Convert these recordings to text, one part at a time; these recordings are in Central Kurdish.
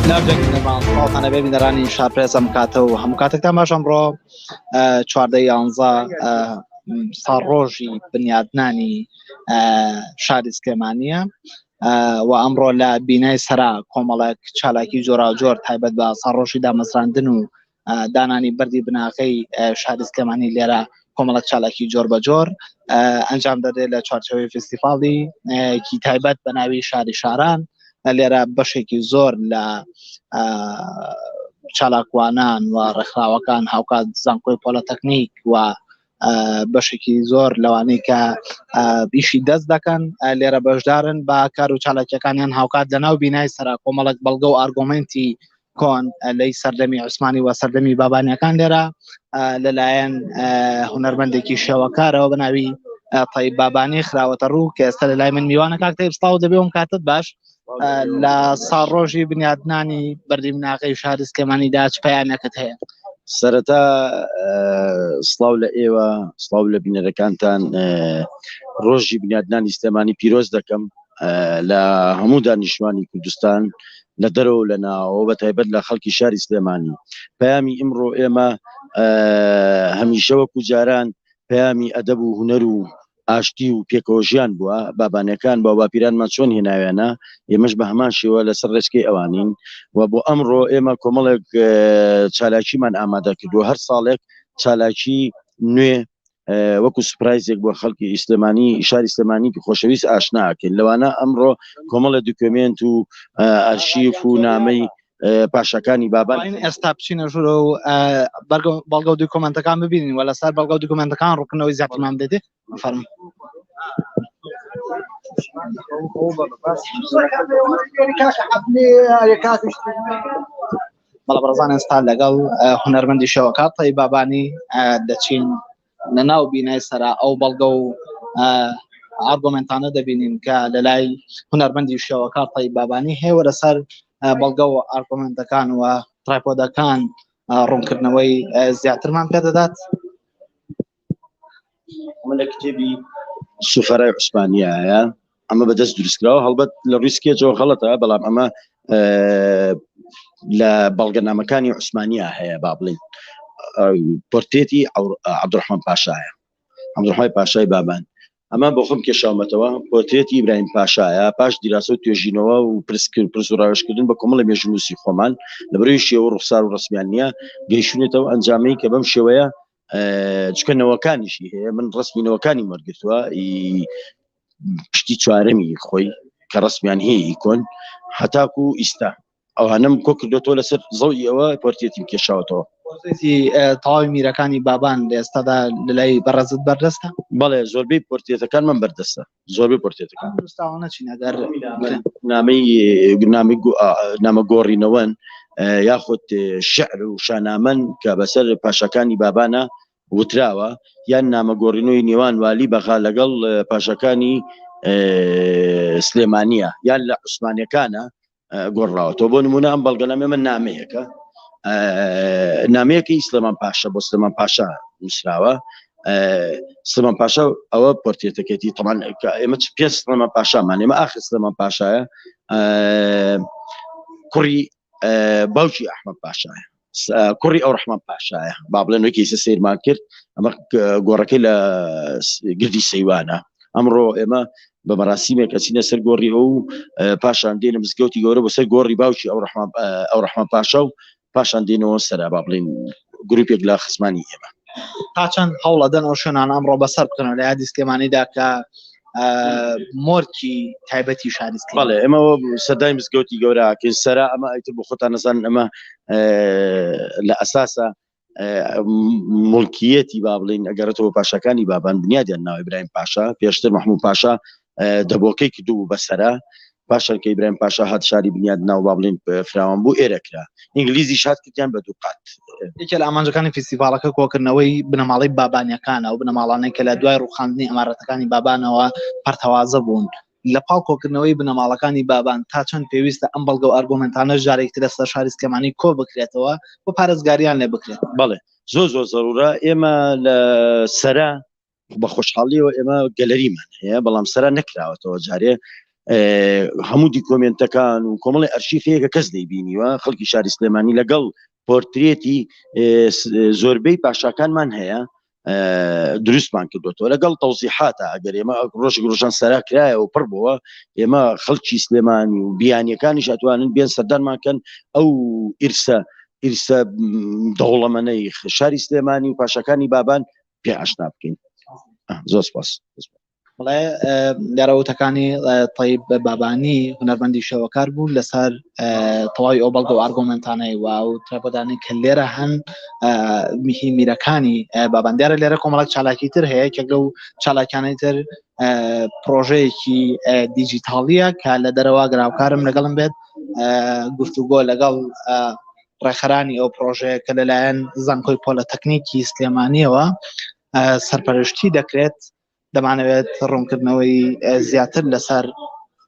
سڵاوتان ئەبێ بینەرانی شارپرێس ئەم کاتە و هەموو کاتێکتان باش ئەمڕۆ چواردە یانزە ساڵڕۆژی بنیادنانی شاری سلێمانیە و ئەمڕۆ لە بینای سەرا کۆمەڵێک چالاکی جۆراوجۆر تایبەت بە ساڵڕۆژی دامەزراندن و دانانی بەردی بناغەی شاری سلێمانی لێرە کۆمەڵک چالاکی جۆر بە جۆر ئەنجام دەدرێت لە چوارچەوەی فستیفاڵی کی تایبەت بە ناوی شاری شاران لێرە بەشێکی زۆر لە چالاکوانان و ڕێکخراوەکان هاوکات زانکۆی پۆلەتەکنیک و بەشێکی زۆر لەوانەی کە ئیشی دەست دەکەن لێرە بەشدارن بە کار و چالاکیەکانیان هاوکات لە ناو بینای سەرا کۆمەڵک بەڵگە و ئارگۆمنتی کۆن لەی سەردەمی عوسمانی و سەردەمی بابانیەکان لێرە لەلایەن هونەرمەندێکی شێوەکارەوە بە ناوی تەیب بابانی خراوەتە ڕوو کە ئێستا لە لای من میوانە کاک تەیب سڵاو دەبێ و کاتت باش لە ساڵڕۆژی بنیادنانی بەردی بناغەی شاری سلێمانیدا چ پەیامێکت هەیە؟ سەرەتا سڵاو لە ئێوە سڵاو لە بینەرەکانتان ڕۆژی بنیادنانی سلێمانی پیرۆز دەکەم لە هەموو دانیشتوانی کوردستان لە دەرەوە لە ناوەوە بە تایبەت لە خەڵکی شاری سلێمانی پەیامی ئیمڕۆ ئێمە هەمیشە وەکو جاران پەیامی ئەدەب و هونەر و ئاشتی و پێکەوەژیان بووە، بابانەکان باوباپیرانمان چۆن هێناویانە ئێمەش بە هەمان شێوە لەسەر ڕێچکەی ئەوانین و بۆ ئەمڕۆ ئێمە کۆمەڵێک چالاکیمان ئامادە کردووە هەر ساڵێک چالاکی نوێ وەکو سپرایزێک بۆ خەڵکی ئیسلێمانی شاری سلێمانی خۆشەویست ئاشناکەین لەوانە ئەمڕۆ کۆمەڵە دوکمنت و ئەرشیف و نامەی پاشاکانی بابان ئێستا بچینە ژوورە و بەڵگە و دوکمنتەکان ببینین و لەسەر بەڵگە و دوکمنتەکان ڕوونکردنەوەی زیاترمان دێت فەرموو. بەڵێ بەڕێزان ئێستا لەگەڵ هونەرمەندی شەوەکە تەی بابانی دەچین لە ناو بینای سەرا ئەو بەڵگە و ئارگۆمنتانە دەبینین کە لە لای هونەرمەندی شێوەکار تەی بابانی هەیە لەسەر بەڵگە و ئارگۆمنتەکان و ترایپۆدەکان ڕوونکردنەوەی زیاترمان پێدەدات. ئەمە لە کتێبی سوفەرای عوسمانیایە ئەمە بەدەست دروستکراوە هەڵبەت لە ڕووی سکێچەوە غەڵەتە بەڵام ئەمە لە بەڵگەنامەکانی عوسمانیا هەیە با بڵین پۆرتێتی عەبدوڕەحمان پاشایە عەبدوڕەحمان پاشای بابان ئەمە بۆ خۆم کێشاومەتەوە پۆرترێتی ئیبراهیم پاشایە پاش دیراسە و توێژینەوە و پرسکرد پرس و ڕاوێژکردن بە کۆمەڵی مێژوونووسی خۆمان لە بەرەی شێوە ڕوخسار و ڕسمیان نییە گەیشتونێتەوە ئەنجامەی کە بەم شێوەیە چکە نەوەکانیشی هەیە من ڕسمی نەوەکانی وەرگتووە پشتی چوارەمی خۆی کە ڕسمیان هەیە کۆن هەتاکو ئیستا ئەوانم کۆ کردوەوە لەسەر زەوی ئەوە پۆرتێتیم کێشاوەتەوە تەواوی میرەکانی بابان لە ئێستادا لەلای بەڕێزت بەردەستە بەڵێ زۆربەی پۆرتێتەکان من بەردەستە زۆربەی پۆرتێتەکان نووسراوانە چین ئەگەر نامەی نامی نامە گۆڕینەوەن یاخود شعر و شانامەن کە بەسەر پاشەکانی بابانە وتراوە یان نامە گۆڕینەوەی نێوان والی بەغا لەگەڵ پاشەکانی سلێمانیە یان لە عوسمانەکانە گۆڕراوەتەوە بۆ نمونە ئەم بەڵگەنامە من نامەیەکە نامەیەکی سلێمان پاشا بۆ سلێمان پاشا نووسراوە سلێمان پاشا ئەوە پۆرتێتەکەتی تەمان ئێمە چ پێ سلێمان پاشامان ئێمە ئاخر سلێمان پاشایە کوڕی باوکی ئەحمەد پاشایە کوڕی ئەو ڕحمان پاشایە با بڵێن وەکی ئیسە سەیرمان کرد ئەمە گۆڕەکەی لە گردی سەیوانە ئەمڕۆ ئێمە بە مەراسیمێک ئەچینە سەر گۆڕی ئەو پاشان دێنە مزگەوتی گەورە بۆ سەر گۆڕی باوکی ئەو ڕحمان ئەو ڕحمان پاشا و پاشان دێنەوە سەرا با بڵێن گروپێک لە خزمانی ئێمە تا چەند هەوڵەدەن ئەو شوێنانە ئەمڕۆ بەسەر بکەنەوە لە یادی سلێمانیدا کە مۆرکی تایبەتی شاری بەڵێ ئێمە سەدای مزگەوتی گەوراکەین سەرا ئەمە ئیتر بۆ خۆتان نەزان ئەمە لە ئەساسە ملکیەتی با بڵین ئەگەرێتەوە پاشاکانی بابان بنیادیان ناوە ئیبراهیم پاشا پێشتر محمود پاشا دەبۆکەی کردو بەسەرا پاشان کە ئیبراهیم پاشا هات شاری بنیاد ناو با بڵین فراوان بوو ئێرە کرا ئینگلیزی شاد کردیان بە دوو قات. یەکێ لە ئامانجەکانی فیستیڤاڵەکە کۆکردنەوەی بنەماڵەی بابانیەکانە و بنەماڵانەی کە لە دوای ڕووخاندنی ئەمارەتەکانی بابانەوە پەرتەوازە بوون. لە پاڵ کۆکردنەوەی بنەماڵەکانی بابان تا چەند پێویستە ئەم بەڵگە و ئارگۆمێنتانە جارێکی تر لەسەر شاری سلێمانی کۆ بکرێتەوە و پارێزگاریان لێ بکرێت؟ بەڵێ زۆر زۆر زەرورە ئێمە لە سەرا بە خۆشحاڵیەوە ئێمە گەلەریمان هەیە بەڵام سەرا نەکراوەتەوە جارێ. هەموو دیکۆمێنتەکان و کۆمەڵی ئەرشیفەیە کە کەس نەیبینیوە خەڵکی شاری سلێمانی لەگەڵ پۆرترێتی زۆربەی پاشاکانمان هەیە دروستمان کردوەوە لەگەڵ تەوزیحاتە ئەگەر ئێمە ڕۆژ ڕۆژان سەرا کرایە و پڕ بووە ئێمە خەڵکی سلێمانی و بیانیەکانیش ئەتوانن بێن سەردانمان کەن ئەو ئیرسە ئیرسە دەوڵەمەنەی شاری سلێمانی و پاشەکانی بابان پێ ئاشنا بکەین زۆر سپاس. بڵێ دیارە وتەکانی تەیب بابانی هونەرمەندی شێوەکار بوو لەسەر تەواوی ئەو بەڵگە و ئارگۆمنتانەی و ئەو ترەپۆدانەی کە لێرە هەن میهی میرەکانی بابان دیارە لێرە کۆمەڵک چالاکی تر هەیە کە لەو چالاکانەی تر پرۆژەیەکی دیجیتاڵیە کە لە دەرەوە گراوکارم لەگەڵم بێت گفتوگۆ لەگەڵ ڕێکخەرانی ئەو پرۆژەیە کە لەلایەن زانکۆی پۆلەتەکنیکی سلێمانیەوە سەرپەرشتی دەکرێت دەمانەوێت ڕوونکردنەوەی زیاتر لەسەر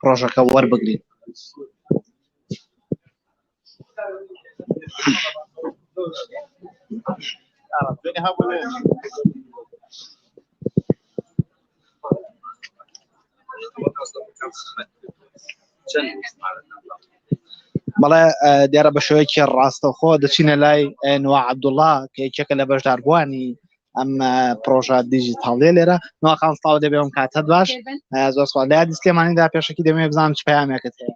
پرۆژەکە وەربگرین. بەڵێ دیارە بە شێوەیەکی ڕاستەوخۆ دەچینە لای نوا عەبدوڵڵا کە یەکێکە لە بەشداربووانی ئەم پرۆژە دیجیتاڵیە لێرە نواخان سڵاو دەبێ ئەم کاتەت باش زۆر سوپاس لە یادی سلێمانیدا پێشەکی دەمەوێت بزانم چ پەیامێکت هەیە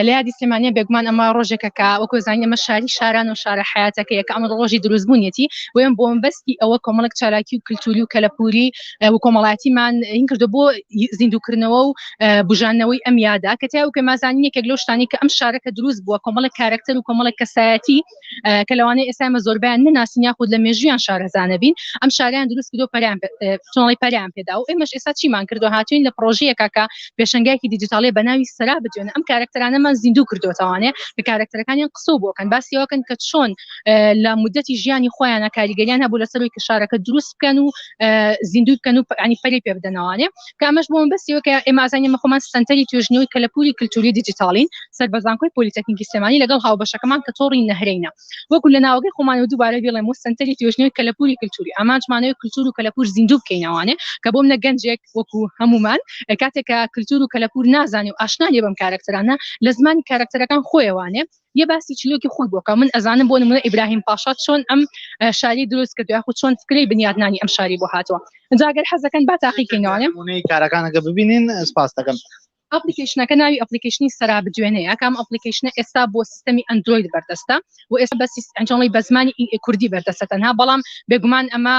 لە یادی سلێمانیە بێگومان ئەمە ڕۆژێکە کە وەکو زانین ئەمە شاری شاران و شارە حیاتەکەیە کە ئەمە ڕۆژی دروستبوونیەتی بۆیە بۆ مەبەستی ئەوە کۆمەڵێک چالاکی و کلتوری و کەلەپوری و کۆمەڵایەتیمان هین کردو بۆ زیندووکردنەوە و بژانەوەی ئەم یادە کە تیا و پێمازانین یەکێک لەو شتانی کە ئەم شارەکە دروست بووە کۆمەڵێک کارەکتەر و کۆمەڵێک کەسایەتی کە لەوانەیە ئێستا ئێمە زۆربیان نەناسین یاخود لە مێژویان شارەزانە بین ئەم شاریان دروست کردو پەریان چۆنڵی پەریان پێدا و ئێمەش ئێستا چیمان کردو هاتوین لە پرۆژەیەکە کە پێشنگایکی دیجیتاڵی بە ناوی سەرا بدوێنە ئەم کارکتەرانەمان زیندوو کردوتەوانێ کە کارکتەرەکانیان قسە بۆکەن باسیەوەکەن کە چۆن لە مدەتی ژیانی خۆیانە کاریگەریان هەبوو لەسەروی کە شارەکە دروست بکەن و زیندوو بکەن و ینی پەری پێ بدەنەوانێ کە ئەمەش بۆ مەبەستی وەکە ئێمە ئازانین ئێمە خۆمان سەنتەری توێژینەوەی کەلەپوری کلتوری دیجیتاڵین سەر بە زانکۆی پۆلیتەکنیکی سلێمانی لەگەڵ هاوبەشەکەمان کە تۆڕی نەهرەینە وەکو لە ناوەکەی خۆمان و دووبارە بیڵێم و سەنتەری توێژینەوەی کەلەپوری کلتوری ئامانجمانەوەی کلتور و کەلەپور زیندوو بکەینەوانێ کە بۆم نە گەنجێک وەکو هەمومان کاتێک کە کلتور و کەلەپور نازانێ و ئاشنا نیە بەم کارەکتەرانە لە زمانی کارەکتەرەکان خۆیەوانێ یە باسی چیرۆکی خۆی بۆکە من ئەزانم بۆ نمونە ئیبراهیم پاشا چۆن ئەم شاری دروست کرد یاخود چۆن فکرەی بنیادنانی ئەم شاری بۆ هاتووە جا گەر حەزەکەن با تاقیکەینەوە نمونەی کارەکانەکە ببینین سپاس دەکەم. ئەپلیکەیشنەکە ناوی ئەپلیکەیشنی سەرا بدوێنەیە کە ئەم ئەپلیکەیشنە ئێستا بۆ سیستەمی ئەندرۆید بەردەستە و ئێستا بە ئەنجامی بە زمانی کوردی بەردەستە تەنها بەڵام بێگومان ئەمە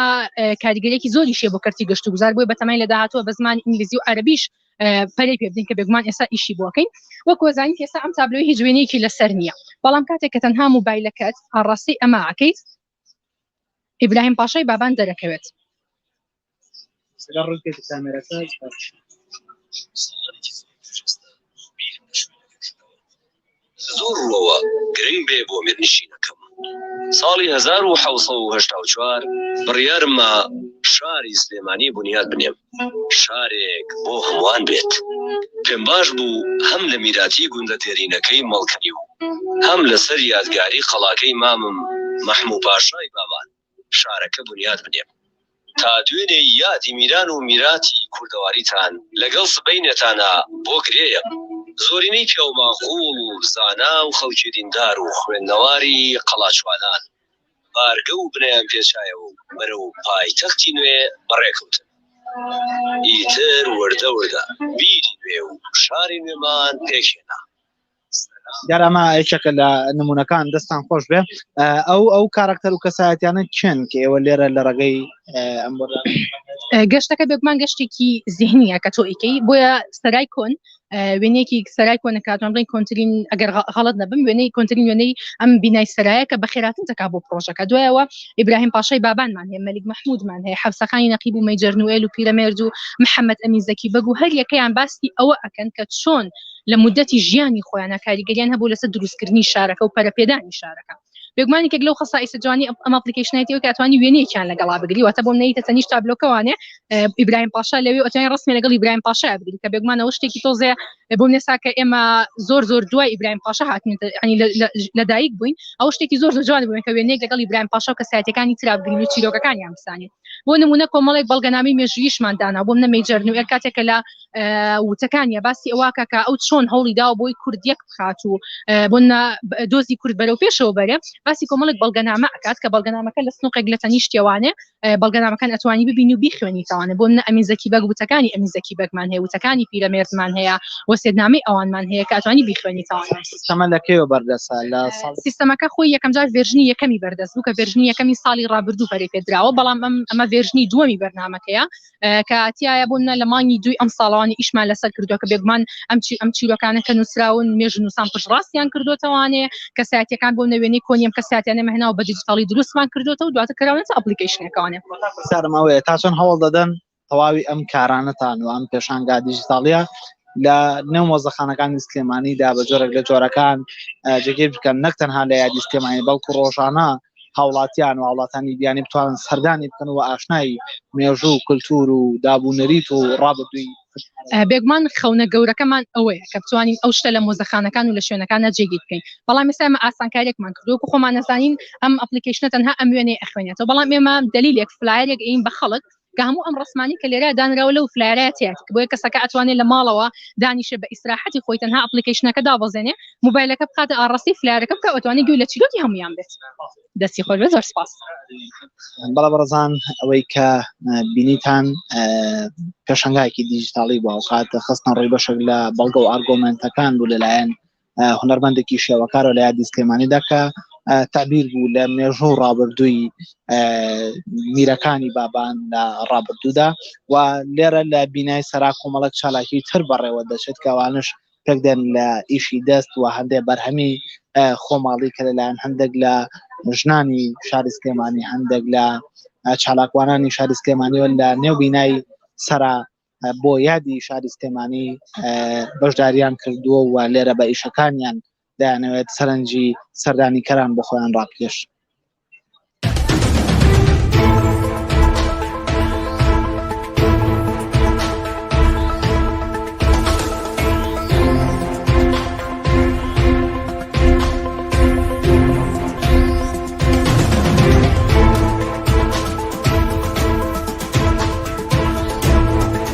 کاریگەریەکی زۆریشیە بۆ کەرتی گەشتوگوزار بۆیە بەتەمای لە داهاتووە بە زمانی ئینگلیزی و عەرەبیش پەرەی پێ بدەین کە بێگومان ئێستا ئیشی بۆکەین وەک وەزانین ئێستا ئەم تابلۆی هیچ وێنەیەکی لەسەر نییە بەڵام کاتێک کە تەنها موبایلەکەت ئاڕاستەی ئەمە ئەکەیت ئیبراهیم پاشای بابان دەرەکەوێت. زۆر ڕووەوە گرنگ بێ بۆ میرنشینەکەم. ساڵی 1784 بڕیارمما شاری سلێمانی بونیاد بنێم، شارێک بۆ هەمووان بێت. پێم باش بوو هەم لە میراتی گوندە دێرینەکەی مەڵکەنی و هەم لەسەر یادگاری قەڵاکەی مامم مەحموو پاشای بابان شارەکە بونیاد بنێم. تا دوێنێ یادی میران و میراتی کوردەواریتان لەگەڵ سبەینێتانا بۆ گرێیە. زۆرینەی پیاوماقووڵ و زانا و خەڵکی دیندار و خوێندەواری قەڵاچوالان بارگە و بنەیان پێچایەوە و بەرەو پایتەختی نوێ بەڕێکەوتن. ئیتر وردە وردە بیری نوێ و شاری نوێمان پێکهێنا. دیار ئەمە یەکێکە لە نمونەکان دەستان خۆش بێ ئەو ئەو کارکتەر و کەسایەتیانە چێن کە ئێوە لێرە لە ڕێگەی ئەم گەشتەکە بێگومان گەشتێکی زیهنیە کە تۆ ئیکەی بۆیە سەرای کۆن وێنەیەکی سەرای کۆنە کاتوان بڵین کۆنترین ئەگەر غەڵت نەبم وێنەی کۆنترین وێنەی ئەم بینای سەرایە کە بەخێراتن دەکا بۆ پرۆژەکە دوایەوە ئیبراهیم پاشای بابانمان هەیە مەلیک مەحمودمان هەیە حەفسەخانی نەقیب و مەیجەر نوێل و پیرەمێرد و محەممەد ئەمین زەکی بەگ و هەر یەکەیان باسی ئەوە ئەکەن کە چۆن لە مودەتی ژیانی خۆیانا کاریگەریان هەبوو لەسەر دروستکردنی شارەکە و پەرەپێدانی شارەکە. بێگومان یەکێک لەو خەسائیسە جوانی ئەم application ەتی کە ئەتوانی وێنەیەکیان لەگەڵا بگری واتە بۆم نەیتە تەنیشت تابلۆکەوانێ ئیبراهیم پاشا لەوێ ئەتوانی ڕسمی لەگەڵ ئیبراهیم پاشا بگری کە بێگومان ئەوە شتێکی تۆزێ بۆم نێسا کە ئێمە زۆر زۆر دوای ئیبراهیم پاشا هاتین ینی لەدایک بووین ئەو شتێکی زۆر زۆر جوان بووین کە وێنەیەک لەگەڵ ئیبراهیم پاشا و کەسایەتەکانی ترا بگرین و چیرۆکەکانیان بزانین بۆ نمونە کۆمەڵێک بەڵگەنامەی مێژوویشمان دانا بۆ منە مەیجەر نوێر کاتێک کە لە وتەکانیە باسی ئەوواکە کە ئەو چۆن هەوڵی داوە بۆی کورد یەک بخات و بۆ دۆزی کورد بەرەو پێشەوە بەرێ باسی کۆمەڵێک بەڵگەنامە ئەکات کە بەڵگەنامەکە لە سنوقێک لە تەنیشتیەوانێ بەڵگەنامەکان ئەتوانی ببینی و بیخوێنیتەوانێ بۆ منە ئەمین زەکی بەگ وتەکانی ئەمین زەکی بەگمان هەیە وتەکانی پیرەمێردمان هەیە وەسێتنامەی ئەوانمان هەیە کە ئەتوانی بیخوێنیتەوانێ. سیستەمە لە کەیەوە بەردەستە؟ لە ساڵ. سیستەمەکە خۆی یەکەمجار version ی یەکەمی بەردەست بوو کە version ی یەکەمی ساڵی ڕابردوو پەرەی پێدراوە بەڵام ئەم ئەمە version ی دووەمی بەرنامەکەیە کە تایە بۆ منە لە مانگی دووی ئەم ساڵەوانی ئیشمان لەسەر کردووە کە بێگومان ئەم چی ئەم چیرۆکانە کە نووسراون مێژوونووسان پشتڕاستیان کردوتەوانێ کەسایەتیەکان بۆ نەوێنەی کۆنیم کەساتیانە مەهناوە بە دیجیتاڵی دروستمان کردوتەوە دواتر کراونەتە application ەکەوانێ. پرسیارم ئەوەیە تا چەند هەوڵ دەدەن تەواوی ئەم کارانەتان و ئەم پێشانگا دیجیتاڵیە لە نێو مۆزەخانەکانی سلێمانیدا بە جۆرێک لە جۆرەکان جێگیر بکەن نەک تەنها لە یادی سلێمانی بەڵکو ڕۆژانە هاوڵاتیان و هاوڵاتانی بیانی بتوانن سەردانی بکەن و ئاشنای مێژوو و کللتور و دابوو نەریت و ڕابردووی بێگومان خەونە گەورەکەمان ئەوەیە کە بتوانین ئەو شتە لە مۆزەخانەکان و لە شوێنەکانە جێگیر بکەین بەڵام ئێستا ئێمە ئاسانکاریێکمان کردووە وەکو خۆمان نەزانین ئەم application ە تەنها ئەم وێنەی ئەخوێنێتەوە بەڵام ئێمە دلیلێک flyer ێک ئەین بە خەڵک کە هەموو ئەم ڕسمانی کە لێرە دانراوە لەو flyer ە تیات بۆیە کەسەکە ئەتوانێت لە ماڵەوە دانیشێ بە ئیسراحەتی خۆی تەنها application ەکە دابەزێنێ مۆبایلەکە بخاتە ئاڕاستەی flyer ەکە بکە ئەتوانێت گوێ لە چیرۆکی هەمویان بێت. دەستی خۆش بێت زۆر سپاس. بەڵێ بەڕێزان ئەوەی کە بینیتان پێشانگایەکی دیجیتاڵی بوو ئەوکات خستنە ڕووی بەشێک لە بەڵگە و ئارگۆمنتەکان بوو لەلایەن هونەرمەندێکی شێوەکارەوە لە یادی سلێمانیدا کە تعبیر بوو لە مێژوو ڕابردووی میرەکانی بابان لە ڕابردوودا و لێرە لە بینای سەرا کۆمەڵک چالاکی تر بەڕێوە دەچێت کەوانش پێکدێن لە ئیشی دەست و هەندێک بەرهەمی خۆماڵی کە لەلایەن هەندێک لە ژنانی شاری سلێمانی هەندێک لە چالاکوانانی شاری سلێمانیەوە لە نێو بینای سەرا بۆ یادی شاری سلێمانی بەشداریان کردووە و لێرە بە ئیشەکانیان دەیانەوێت سەرنجی سەردانیکەران بۆ خۆیان ڕابکێشن.